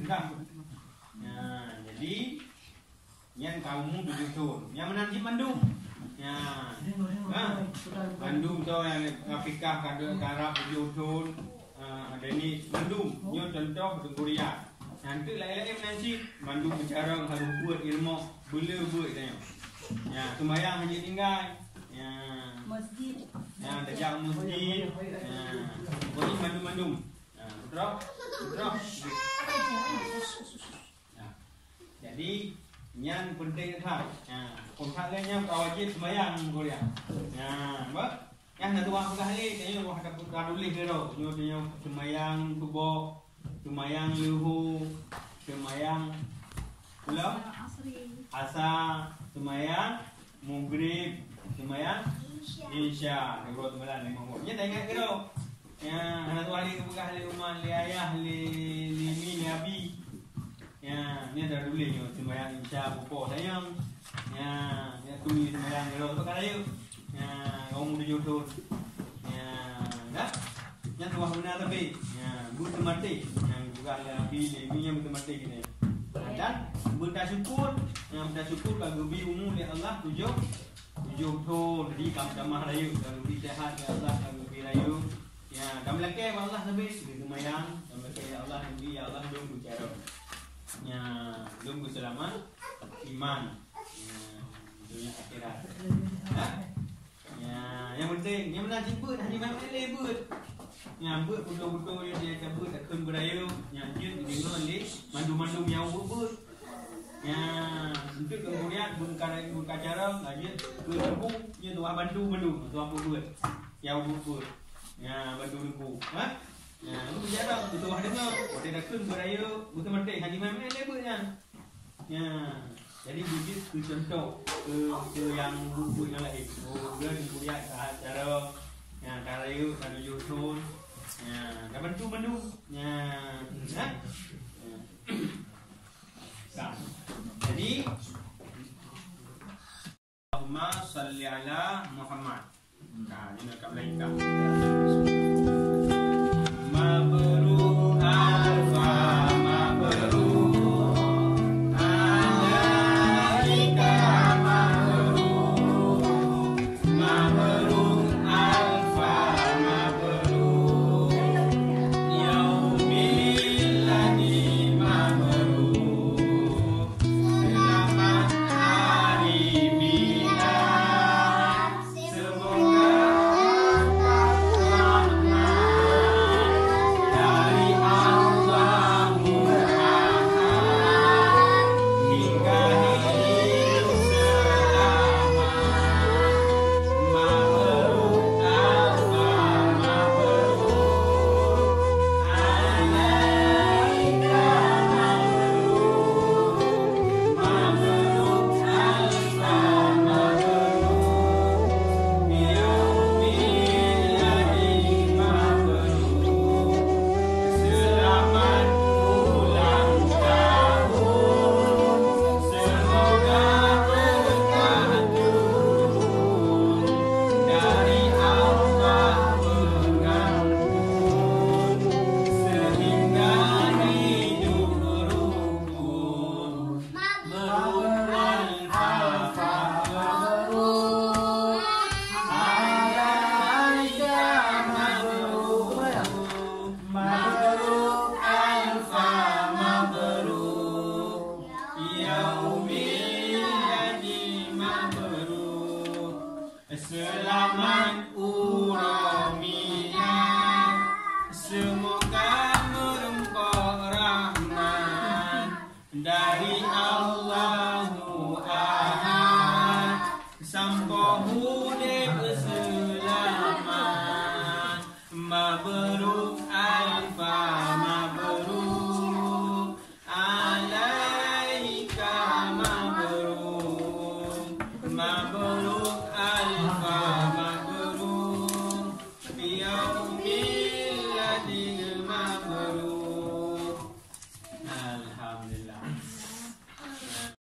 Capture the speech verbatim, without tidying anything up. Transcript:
Dah. Ya, jadi nyan ka umu tujoh thon. Nyang meunan cit mandum. Ya. Ha? Mandum tu nyang Afrika, ka deuek, ka rab tujoh thon. Ha, ada ni mandum. Nyoe contoh Teungku Riyad. Nanti lain-lain meunan cit, mandum meucarong harus buet ilmu, bela buet tanya. Ya, sembahyang hanya tinggal. Ya. Masjid. Ya, tajak masjid. Ya. Pokoknya mandum-mandum. Ha, betul? Betul? Ha. Jadi, nyan penting that. Ha, kontak lain nyan ka wajib sembahyang kuliah. Ha, apa? Nyang na tuah peugah lé, tanyoe wah dapur ka tuléh keudroe. Nyoe tanyoe sembahyang suboh, sembahyang leuhô, sembahyang ulang, Asri. Asa, sembahyang Maghrib, sembahyang Isya. Isya. Dua bulan limong bulan. Nyan dah ingat keudroe. Ya, hana tuah lé geupeugah lé umat, lé ayah, lé, lé mi, lé abi. Ya, ni ada tuléh nyoe sembahyang Isya pukul sayang. Ya, ya tuli sembahyang kalau tu kan ayo. Ya, kamu tujuh thon. Ya, dah. Yang tuah benar tapi. Ya, bu temati. Yang juga ada abi, lé mi yang bu temati gini. Dan bu tasyukur, yang bu tasyukur ka geubi umu lé Allah tujuh tujuh thon, jadi ka tamah rayeuk, ka geubri sehat lé Allah, ka geubri rayeuk. Ya, ka meulakée bak Allah sabe, geuseumayang, ka meulakée, "Ya Allah, Nabi, ya Allah, lôn geucarông. Ya, lôn geuseulamat iman. Ya, donya akhirat." Ya? Ya, nyang penting, nyang meunan cit beuet, hana main-main lé beuet. Nyang beuet beutôi-beutôi, dia cabut, takheun beurayeuk, nyang jeuet deungon lé mandum-mandum nyang beuet-beuet. Ya, untuk kemudian bungkar, bungkar carông, lanjut ke teungku, nyoe tuah bantu mandum, tuah peubuet. Ya, peubuet. Ya, bantu teungku. Ha? Ya, itu biasa, itu tuah dengar. Watée takheun beurayeuk, beuteumaté, hana main-main lé beuet nyan. Ya, jadi bujeuet keu contoh, keu, keu nyang buet-buet nyang laén. Oh, dia teungku lihat sahat carông, ya, ka rayeuk, ka tujoh thon. Ya, ka bantu mandum. Ya, ha? Ya. Ka. Jadi, Allahumma salli ala Muhammad. Ka, ini ka melainkan. Mabruk alfa mabruk, alaika mabruk. Mabruk alfa mabruk, yaumil ladzi mabruk. Selamat hari milad. Semoga dapat rahmat dari Allahul Ahad hingga hidup selamanya. Mabruk alfa mabruk, alaika mabruk, mabruk alfa mabruk, yaumil ladzi mabruk. Selamat ulang tahun, semoga berkah turun dari Allah pengampun, sehingga hidup rukun. Mabruk alfa mabruk, alaika mabruk. Mabruk alfa mabruk, yaumil ladzi mabruk. Seulamat uroe mi'ad, seumoga meurumpok rahmat dari Allahu Ahad, sampoe udeb seulamat. Mabruk alfa mabruk, alaika mabruk, mabruk.